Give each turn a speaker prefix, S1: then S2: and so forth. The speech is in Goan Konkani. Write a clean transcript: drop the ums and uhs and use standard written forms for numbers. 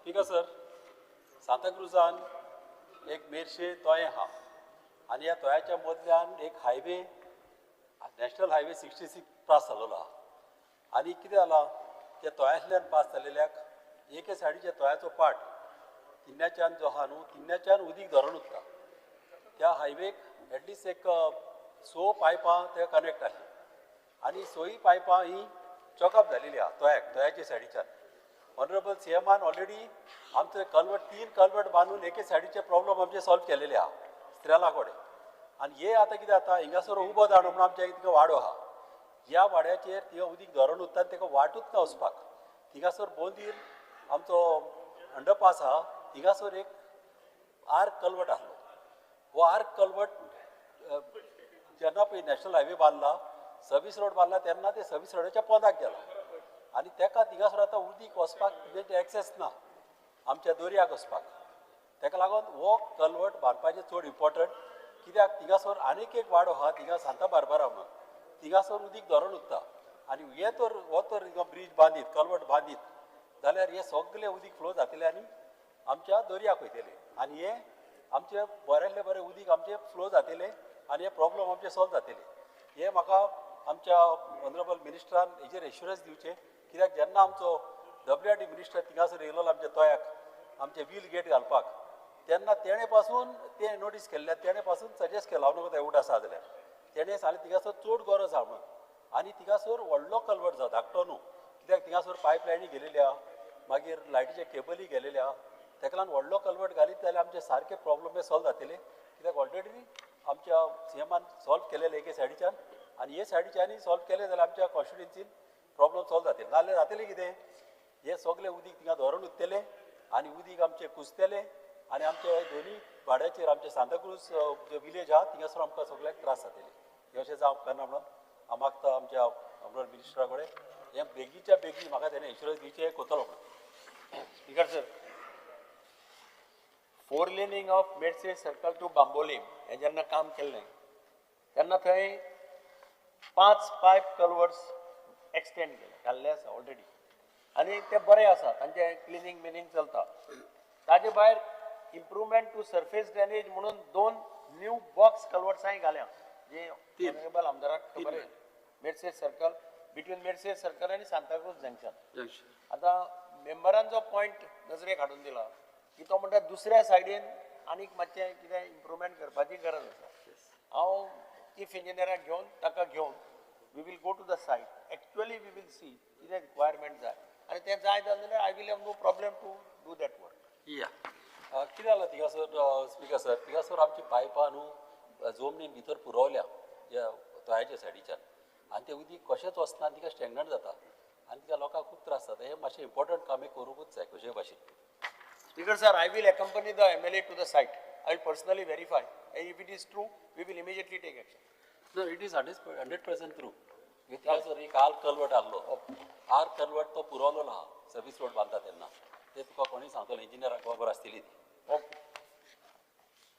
S1: स्पीकर सर, सांताक्रुजान एक मेरशे तोयें आहा आनी ह्या तोयाच्या मदल्यान एक हायवे, नॅशनल हायवे 66 पास जाल्लो आहा. आनी कितें जालां, त्या तोयांतल्यान पास जालेल्याक एके सायडीच्या तोयाचो पार्ट तिन्याच्यान जो आहा न्हू, तिन्याच्यान उदीक धरण उरता. त्या हायवेक एटलिस्ट एक 6 पायपां ते कनेक्ट आसली आनी 6 पायपां ही चॉकअप जालेली आहा तोयाक, तोयाच्या सायडीच्यान. ऑनरेबल सी एमान ऑलरेडी आमचे कल्वर्ट, 3 कल्वर्ट बांदून एके सायडीचे प्रॉब्लम आमचे सॉल्व केलेले आहा स्त्रेला कडेन. आनी हे आतां कितें जाता, हिंगासर उबो दांडो म्हणून आमच्या तिका वाडो आहा, ह्या वाड्याचेर थिंगा उदीक धरण उरता आनी ताका वाटूच ना वचपाक. थिंगासर बोंदीर आमचो अंडरपास आहा, थिंगासर एक आर्क कल्वर्ट आसलो. हो आर्क कल्वर्ट जेन्ना पळय नॅशनल हायवे बांदला, सर्वीस रोड बांदला, तेन्ना ते सर्वीस रोडाच्या पोंदाक गेला आनी तेका थिंगासर आतां उदीक वचपाक तेजें एक्सेस ना आमच्या दर्याक वचपाक. तेका लागून हो कल्वर्ट बांदपाचें चड इम्पॉर्टंट, कित्याक थिंगासर आनीक एक वाडो आहा थिंगा सांता बार्बारा म्हणून, थिंगासर उदीक धरण उरता आनी हे तर हो तर ब्रीज बांदीत, कल्वर्ट बांदीत जाल्यार हे सगळे उदीक फ्लो जातले आनी आमच्या दर्याक वयतले आनी हे आमचे बऱ्यांतले बरें उदीक आमचे फ्लो जातले आनी हे प्रॉब्लम आमचे सॉल्व जातले. हे म्हाका आमच्या ऑनरेबल मिनिस्टरान हेजेर एश्युरन्स दिवचें, कित्याक जेन्ना आमचो WRD minister थिंगासर येयलो आमच्या तोयाक आमचे व्हील गेट घालपाक, तेन्ना तेणें पासून तें नोटीस केल्लें, तेणें पासून सजेस्ट केलां हांव न्हू एवढ आसा जाल्यार तेणें सांगलें थिंगासर चड गरज आहा म्हणून. आनी थिंगासर व्हडलो कल्वर्ट जावं, धाकटो न्हू, कित्याक थिंगासर पायपलायनी गेलेली आहा, मागीर लायटीचे केबली गेलेले आहा, तेका लागून व्हडलो कल्वर्ट घालीत जाल्यार आमचे सारके प्रॉब्लम हे सॉल्व जातले. कित्याक ऑलरेडी आमच्या सीएमान सॉल्व केलेले एके सायडीच्यान आनी हे सायडीच्यानूय सॉल्व केले जाल्यार आमच्या कॉन्स्टिट्युएन्सीन प्रॉब्लम सॉल्व जातले. नाजाल्यार जातलें कितें, हे सगळे उदीक थिंगा धरण उरतलें आनी उदीक आमचें कुसतलें आनी आमचे दोनी वाड्याचेर आमचे सांताक्रूज जे विलेज आहा थिंगासर आमकां सगळ्याक त्रास जातले. हें अशें जावंक उपकारना म्हणून हांव मागता आमच्या ऑनरेबल मिनिस्टरा कडेन हें बेगीच्या बेगीन म्हाका तेणें एश्युरन्स दिवचें कोतलो म्हणून.
S2: Speaker sir, 4 laning of Medse circle to Bambolim हें जेन्ना काम केल्लें तेन्ना थंय 5 पायप कल्वर्ट्स एक्सटेंड केले, घाल्ले आसा ऑलरेडी आनी ते बरे आसा, तांचें क्लिनींग मिनींग चलता. ताजे भायर इम्प्रुवमेंट टू सर्फेस ड्रेनेज म्हणून 2 न्यू बॉक्स कल्वर्ट्सांय घाल्या, जे ऑनरेबल आमदाराक खबर आहे. Medse circle, between Medse circle आनी सांताक्रूज जंक्शन. आतां मेंबरान जो पॉयंट नजरेक हाडून दिला की तो म्हणटा दुसऱ्या सायडीन आनीक मातशें कितें इम्प्रुवमेंट करपाची गरज आसा. हांव चीफ इंजिनियराक घेवन, ताका घेवन we will go to the site, actually we will see कितें रिक्वायरमेंट जाय आनी तें जाय जाल्यार I will have no problem to do that work.
S1: या कितें जालां थिंगासर स्पीकर सर, थिंगासर आमची पायपां न्हू जमनीन भितर पुरवल्या ह्या तोयाच्या सायडीच्यान आनी तें उदीक कशेंच वचना, तिका स्टँडर्ड जाता आनी तिका लोकांक खूब त्रास जाता. हें मातशें इम्पॉर्टंट काम करूंकूच जाय कशेय भाशेन.
S2: Speaker sir, I will accompany the MLA to the site. I will personally verify and if it is true, we will immediately take action.
S1: No, it is 100% true. थिंगासर एक आर कल्वर्ट आहलो, आर कल्वर्ट तो पुरवलेलो आहा सर्वीस रोड बांदता तेन्ना, ते तुका कोणूय सांगतलो, इंजिनियराक खबर आसतली ती.
S2: ओके.